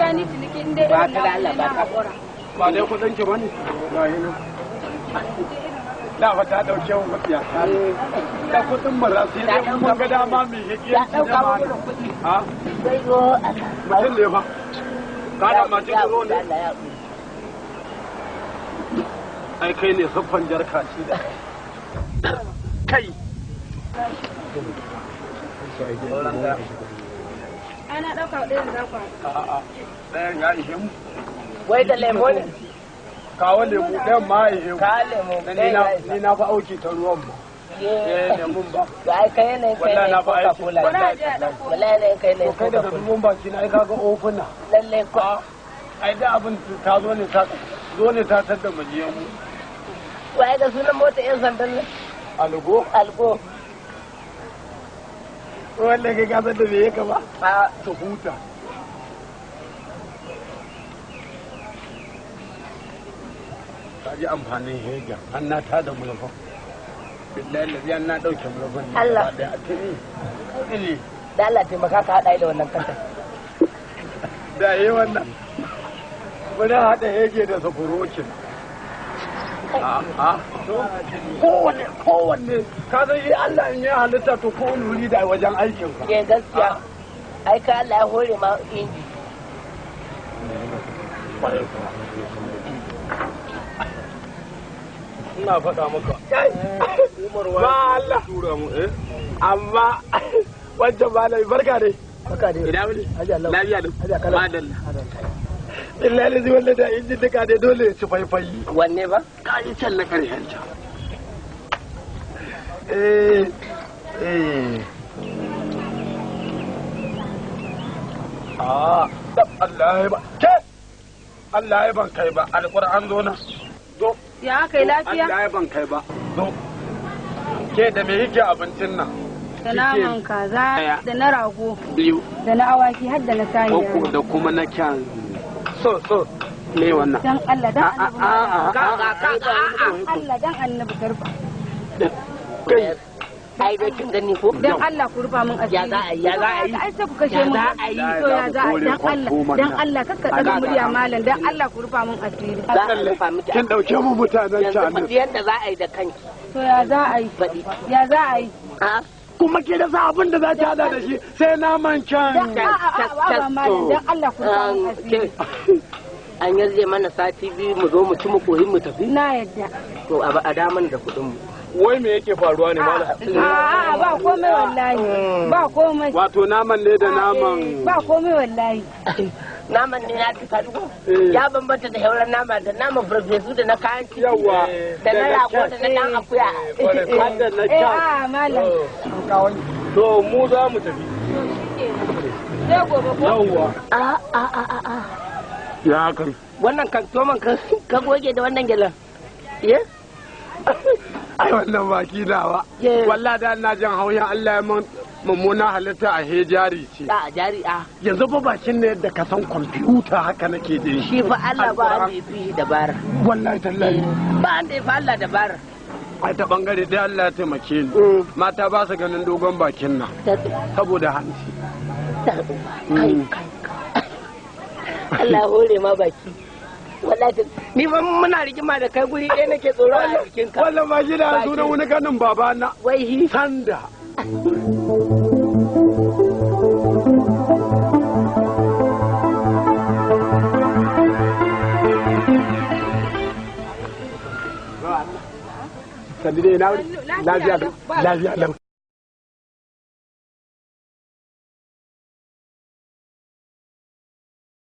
Gaskiya ni ciniki in dai Ba irin ka da naku Allah ne na ba ka. haƙura. Ba dai kudin ki bane. Ga yi nan. Da fa ta dauke mu mafiya. Da kudin mara sai dai mun ga dama mai hikiyar Ya ɗauka mu irin kuɗi. Ha? Sai zo Mutum ne fa. Ka da mace Ya zo ne. Allah ya haƙuri. Ai kai ne siffan jarka shi da. Kai. Ai na ɗauka ɗayan za ku haɗu. A'a. Ɗayan ya ishe mu. Wai da lemo ne? Kawo lemu ɗayan ma ya ishe mu. Ka lemo. Ni na ni na fa auki ta ruwan ba. Eh lemun ba. To ai kai yanayin kai Wallahi ne na fa aiki. Coca-Cola. Bari a je a ɗauko. Wallahi yanayin kai ne To kai daga Coca-Cola. dubun baki na ai kaga ofuna. Lallai ko. Ai da abin ta zo ne ta zo ne ta tadda mu je mu. Wai ga sunan mota 'yan sandan nan? Algo. Algo. Wanda kai ka san da me yake ba? A Su huta. Ka ji amfanin hega, an na ta da mulfan. Billahi lazi an na ɗauke mulfan ne Allah. gaba ɗaya. A tuni. Tuni. da Allah taimaka ka haɗa da wannan kanta. Da yi wannan. Muna haɗa hege da safurokin. A'a. To, kowanne, kowanne, ka san shi Allah in ya halitta to kowanne wuri da wajen aikin ka. Ke gaskiya. Ai ka Allah ya hore ma inji. Ina faɗa maka. Umar Ba Allah. tura mu eh Amma wancan malami barka dai. Barka dai. Ina wuni? Haji Allah. Lafiya lau. Haji Akala. Madalla. Billahi lazi wanda da injin duka dai dole ya ci faifayi. Wanne ba? Ka yi can na ƙarshen can. Eh, eh. Ah, dab Allah ya ba. Ke! Allah ya ban kai ba. Alƙur'an zo na. Zo. Ya aka yi lafiya? Allah ya ban kai ba. Zo. Ke da me yake abincin nan? Da naman kaza, Ɗaya. da na rago, Biyu. da na awaki har da na Uku saniya. da kuma na kyan. So, so. Me wannan? Dan Allah, dan annabi. A, a, a, a, Allah, dan annabi karba. Kai. Ai dai kin gani ko? Dan Allah ku rufa min asiri. Ya za a yi, ya za a yi. Ai sai ku kashe Ya min. za a yi. To ya za a yi dan Allah, dan Allah kakka daga murya malam, dan Allah ku rufa min asiri. Za a rufa miki. Kin ɗauke mu mutanen Yanzu can. faɗi yadda za a yi da kanki. To ya za a yi? Faɗi. Ya za a yi? A Kuma ke rasa abin da za ki hada da shi sai naman can. Dan a a a a malam, dan Allah ku rufa min asiri. An yarje mana sati biyu mu zo mu ci mu kohi mu tafi. Na yadda. To a da mana da kuɗin mu. Wai me yake faruwa ne malam? A'a ba komai wallahi. Ba komai. Wato naman ne da naman. Ba komai wallahi. Naman ne ya cika duko. Eh. Ya bambanta da hauren nama da naman farfesu da na kayan ciki. Yawwa. Da na rago da na ɗan akuya. Har da na Eh kyan. a malam. To mu za mu tafi. Sai gobe ko? Yawwa. A a a a a. Ya kai. Wannan kan toman ka goge da wannan gyalan. Ye? Ai wannan baki nawa. Ye. Wallahi da ina jin haushin Allah ya mun mummuna halitta a hejari ce. A jari a. Yanzu fa bakin ne yadda ka san kwamfuta haka nake jin shi. Shi fa Allah ba wanda ya fi shi dabara. Wallahi tallahi. Ba wanda ya fi Allah dabara. Ai ta bangare dai Allah ya taimake ni. Mata ba su ganin dogon bakin nan saboda hanci. Kai kai kai. Allah hore ma baki. Wallahi ni fa muna rigima da kai guri ɗaya nake tsoro a jikinka. Wannan baki da sunan wani ganin babana. Wai hi. Sanda. Sandi dai na wuri. Lafiya lau. Lafiya lau.